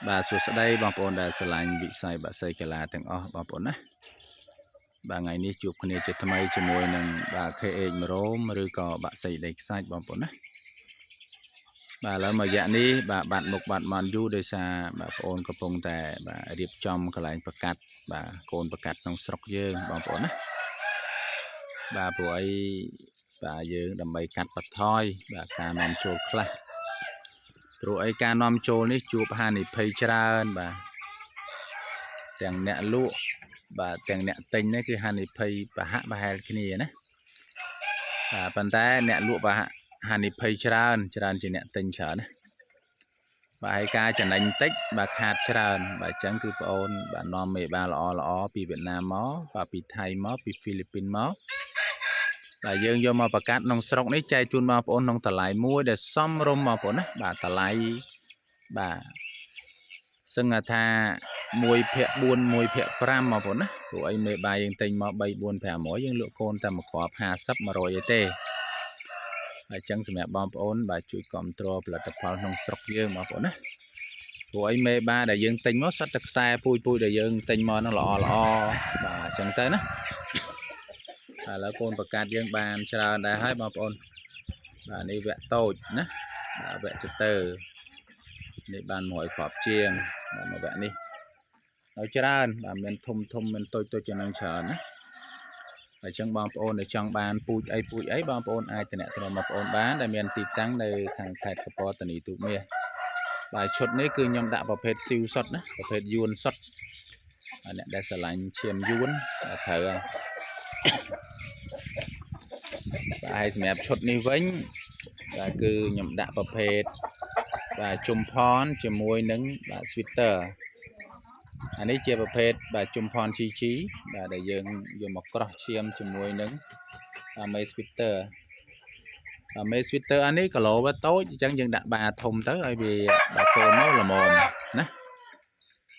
បាទសួស្តីបងប្អូនដែលស្រឡាញ់វិស័យបក្សីកីឡាទាំងអស់បងប្អូនណាបាទថ្ងៃនេះជួបគ្នាជាថ្មីជាមួយនឹងបាទ KH មរោមឬក៏បក្សីដីខ្សាច់បងប្អូនណាបាទឥឡូវមួយរយៈនេះបាទបាត់មុខបាត់មាត់យូរដោយសារបាទបងប្អូនកំពុងតែបាទរៀបចំកន្លែងប្រកាត់បាទកូនប្រកាត់ក្នុងស្រុកយើងបងប្អូនណាបាទព្រោះអីបាទយើងដើម្បីកាត់បន្ថយបាទការនាំចូលខ្លះព្រោះអីការនាំចូលនេះជួបហានិភ័យច្រើនបាទទាំងអ្នកលក់បាទទាំងអ្នកទិញនេះគឺហានិភ័យប្រហាក់ប្រហែលគ្នាណាបាទប៉ុន្តែអ្នកលក់ប្រហាក់ហានិភ័យច្រើនច្រើនជាងអ្នកទិញច្រើនណាបាទហើយការចំណេញតិចបាទខាតច្រើនបាទអញ្ចឹងគឺបងអូនបាទនាំមេបាល្អល្អពីវៀតណាមមកបាទពីថៃមកពីហ្វីលីពីនមកបាទយើងយកមកប្រកាសក្នុងស្រុកនេះចែកជូនបងប្អូនក្នុងតម្លៃមួយដែលសមរម្យបងប្អូនណាបាទតម្លៃបាទសឹងថា1ភាគ4 1ភាគ5បងប្អូនណាព្រោះអីមេបាយយើងទិញមក3 4 500យើងលក់កូនតែមួយគ្រាប់50 100អីទេហើយអញ្ចឹងសម្រាប់បងប្អូនបាទជួយគ្រប់គ្រងផលិតផលក្នុងស្រុកយើងបងប្អូនណាព្រោះអីមេបាដែលយើងទិញមកសុទ្ធតែខ្សែពូជពូជដែលយើងទិញមកហ្នឹងល្អល្អបាទអញ្ចឹងទៅណាឥឡូវកូនប្រកាសយើងបានច្រើនដែរហើយបងប្អូនបាទនេះវគ្គតូចណាបាទវគ្គចតើនេះបាន100គ្រាប់ជាងបាទមកវគ្គនេះហើយច្រើនបាទមានធំធំមានតូចតូចចំណងច្រើនណាហើយចឹងបងប្អូនដែលចង់បានពូជអីពូជអីបងប្អូនអាចតំណែងបងប្អូនបានដែលមានទីតាំងនៅខាងខេត្តកពតនីទូកមាសបាទឈុតនេះគឺខ្ញុំដាក់ប្រភេទស៊ីវសុតណាប្រភេទយួនសុតអ្នកដែលស្រឡាញ់ឈាមយួនត្រូវហើយបាទហើយសម្រាប់ឈុតនេះវិញបាទគឺខ្ញុំដាក់ប្រភេទបាទជុំផនជាមួយនឹងបាទ sweater អានេះជាប្រភេទបាទជុំផន GG បាទដែលយើងយកមកក្រោះឈាមជាមួយនឹងបាទមេ sweater បាទមេ sweater អានេះគីឡូវាតូចអញ្ចឹងយើងដាក់បាធំទៅឲ្យវាបាទកូនមកល្មមណា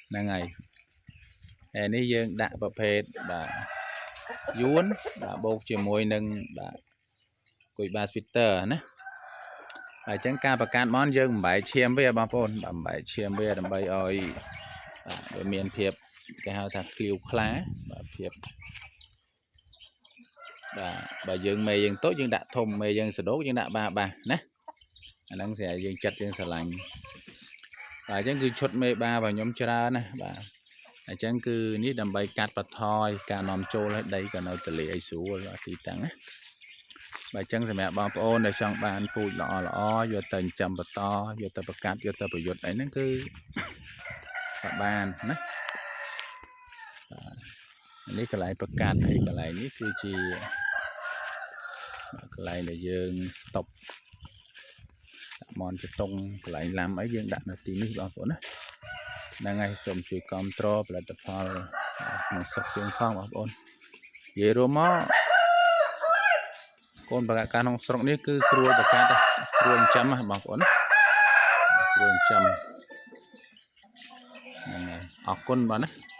ហ្នឹងហើយហើយនេះយើងដាក់ប្រភេទបាទយួនបាទបូកជាមួយនឹងបាទគុយបា sweater ណាហើយអញ្ចឹងការបង្កាត់មនយើងបំបែកឈាមវាបងប្អូនបាទបំបែកឈាមវាដើម្បីឲ្យបាទវាមានភាពគេហៅថាឃ្លាវខ្លាបាទភាពបាទបើយើងមេយើងតូចយើងដាក់ធំមេយើងសដោកយើងដាក់បាបាណាអាហ្នឹងស្រាប់យើងចិត្តយើងស្រឡាញ់បាទអញ្ចឹងគឺឈុតមេបារបស់ខ្ញុំច្រើនណាបាទអញ្ចឹងគឺនេះដើម្បីកាត់បន្ថយការនាំចូលឲ្យដីក៏នៅទលាឲ្យស្រួលបាទទីតាំងណាបាទអញ្ចឹងសម្រាប់បងប្អូនដែលចង់បានពូជល្អល្អយកទៅចិញ្ចឹមបន្តយកទៅប្រកាត់យកទៅប្រយុទ្ធអីហ្នឹងគឺបាទបានណាបាទនេះកន្លែងប្រកាត់ហើយកន្លែងនេះគឺជាបាទកន្លែងដែលយើងស្តុបដាក់មនចតុងកន្លែងឡាំអីយើងដាក់នៅទីនេះបងប្អូនណាហ្នឹងហើយសូមជួយគ្រប់គ្រងផលិតផលក្នុងស្រុកយើងផងបងប្អូននិយាយរួមមកកូនប្រកាសក្នុងស្រុកនេះគឺស្រួលប្រកាសស្រួលចិញ្ចឹមណាបងប្អូនណាស្រួលចិញ្ចឹមហ្នឹងហើយអរគុណបាទណា។